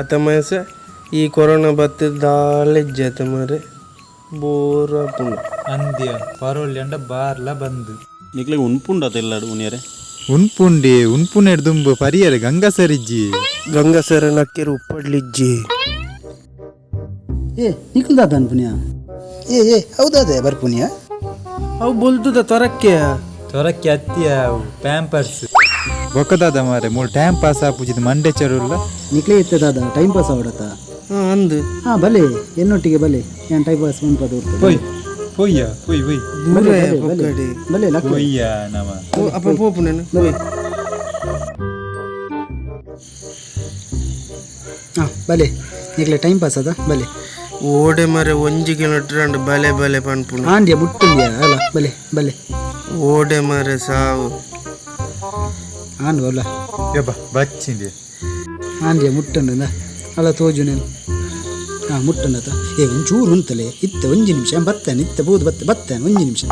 ಅತ್ತ ಮಯಸ ಈ ಕೊರೋನಾ ಬತ್ತು ದಾಲೆಜ್ಜೆ ಅತ್ತ ಮಾರೆ ಬೋರ್ ಆಪುಂಡು. ಅಂದ್ಯ ಪರೋಲಿ ಅಂಡ ಬಾರ್ಲ ಬಂದು. ನಿಕ್ಲೆಗ್ ಉನ್ಪುಂಡತ ಎಲ್ಲಾಡು ಉನಿಯರೆ? ಉನ್ಪುಂಡಿ ಉನ್ಪುನೆಡ್ ದುಂಬು ಪರಿಯರೆ ಗಂಗಸರಿಜ್ಜಿ. ಗಂಗಸರ ನಕ್ಕೆರ್ ಉಪ್ಪಡ್ಲಿಜ್ಜಿ. ಏ, ನಿಖಿಲ್ ದಾದ ಅನ್ಪುನಿಯ? ಏ ಏ, ಹೌದಾದೆ ಬರ್ಪುನಿಯ? ಅವು ಬೊಲ್ದುದ ತೊರಕ್ಕೆ. ತೊರಕ್ಕೆ ಅತ್ತಿಯ ಅವು ಪ್ಯಾಂಪರ್ಸ್ ಬೊಕ್ಕದಾದ ಮಾರೆ, ಮೂಲು ಟೈಮ್ ಪಾಸ್ ಆಪುಜಿದ್ ಮಂಡೆ ಚರುಲ್ಲ. ನಿಕ್ಲೇ ಇತ್ತೆ ದಾದ ಟೈಮ್ ಪಾಸ್ ಆವಡತ? ಹಾ, ಅಂದು. ಹಾ, ಬಲೆ, ಎನ್ನೊಟ್ಟಿಗೆ ಬಲೆ, ಏನ್ ಟೈಮ್ ಪಾಸ್ ಮನ್ಪದು. ಪೊಯ್ ಪೊಯ್ಯ ಪೊಯ್ ಪೊಯ್. ದೂರ. ಬಲೆ. ಪೊಕ್ಕಡಿ. ಬಲೆ ಲಕ್ಕ. ಪೊಯ್ಯ ನಮ. ಅಪ್ಪ ಪೋಪು ನಾನು ಹೋಯ್. ಹಾ, ಬಲೆ, ನಿಕ್ಲೆ ಟೈಮ್ ಪಾಸ್ ಅದ, ಬಲೆ. ಓಡೆ ಮರೆ, ಒಂಜಿ ಕಿಲೋಮೀಟರ್ ಅಂಡ್ ಬಲೆ ಬಲೆ ಪನ್ಪುಂಡು. ಆಂಡ್ಯ ಮುಟ್ಟುಂದ್ಯಾ ಅಲ್ಲ, ಬಲೆ ಬಲೆ. ಓಡೆ ಮರೆ ಸಾವು. ಆಂಡ್ ಬಲ್ಲ. ಯಬ್ಬ ಬಚ್ಚಿಂದೆ. ಆಂಡ್ಯ ಮುಟ್ಟುಂಡ ಅಲ್ಲ, ತೋಜು ನೇನು. ಹಾ, ಮುಟ್ಟುಂಡತ. ಏ, ಒಂಚೂರು ಉಂತಲೆ ಇತ್ತೆ, ಒಂಜಿ ನಿಮಿಷ ಬತ್ತೇನೆ. ಇತ್ತೆ ಬೋದು ಬತ್ತೆ ಬತ್ತೇನೆ, ಒಂಜಿ ನಿಮಿಷ.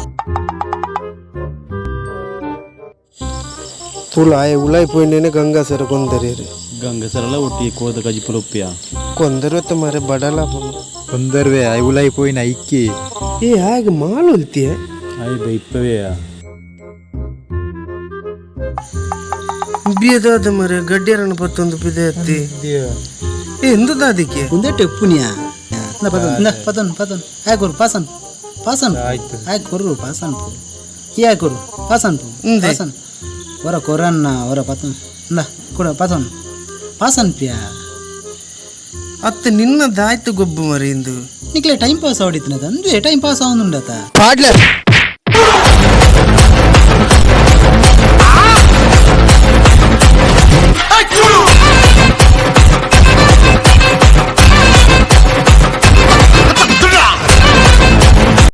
ತುಳು ಆಯೆ ಉಲಾಯ್ ಪೋಯಿನೇನೆ ಗಂಗಾಸರ ಕೊಂದರೇರು. ಗಂಗಸರಲ ಒಟ್ಟಿಗೆ ಕೋದ ಕಜಿಪುಲ ಉಪ್ಪಿಯ. ಕೊಂದರೊತ್ತ ಮಾರೆ, ಬಡಲ ಪುಂಡು. ಒಂದರ್ವೆ I ಉಲಾಯಿ ಪೋಯಿನ ಇಕ್ಕಿ. ಏ, ಹಾಗೆ ಮಾಲು ಹೊಲ್ತಿಯ. ಆಯ್ ಬೈಪವೆಯ. ಬಿಯದಾದ ಮರೆ, ಗಡ್ಡಿಯರನ್ನು ಪತ್ತೊಂದು ಪಿದೆ ಅತ್ತಿ. ಏ, ಎಂದದ ಅದಕ್ಕೆ? ಉಂದೆಟ್ ಉಪ್ಪುನಿಯಾ? ಇಂದ ಪತನ್, ಇಂದ ಪತನ್ ಪತನ್. ಆಯ್ ಕೊರು ಪಾಸನ್ ಪಾಸನ್. ಆಯ್ತು. ಆಯ್ ಕೊರ್ರು ಪಾಸನ್ ಪು, ಈ ಆಯ್ ಕೊರು ಪಾಸನ್ ಪು. ಉಂದೆ. ಪಾಸನ್ ಹೊರ ಕೊರನ್ನ ಹೊರ ಪತನ್, ಇಂದ ಕೊಡ ಪತನ್ ಪಾಸನ್ ಪಿಯಾ. ಅತ್ತ ನಿನ್ನ ದಾಯ್ತು ಗೊಬ್ಬು ಮರೆ ಇಂದು. ನಿಕ್ಲೆ ಟೈಮ್ ಪಾಸ್ ಆವಡಿತ್ತಿನದ ಅಂದುವೆ ಟೈಮ್ ಪಾಸ್ ಆವೊಂದುಂಡತ. ಪಾಡ್ಲೆ.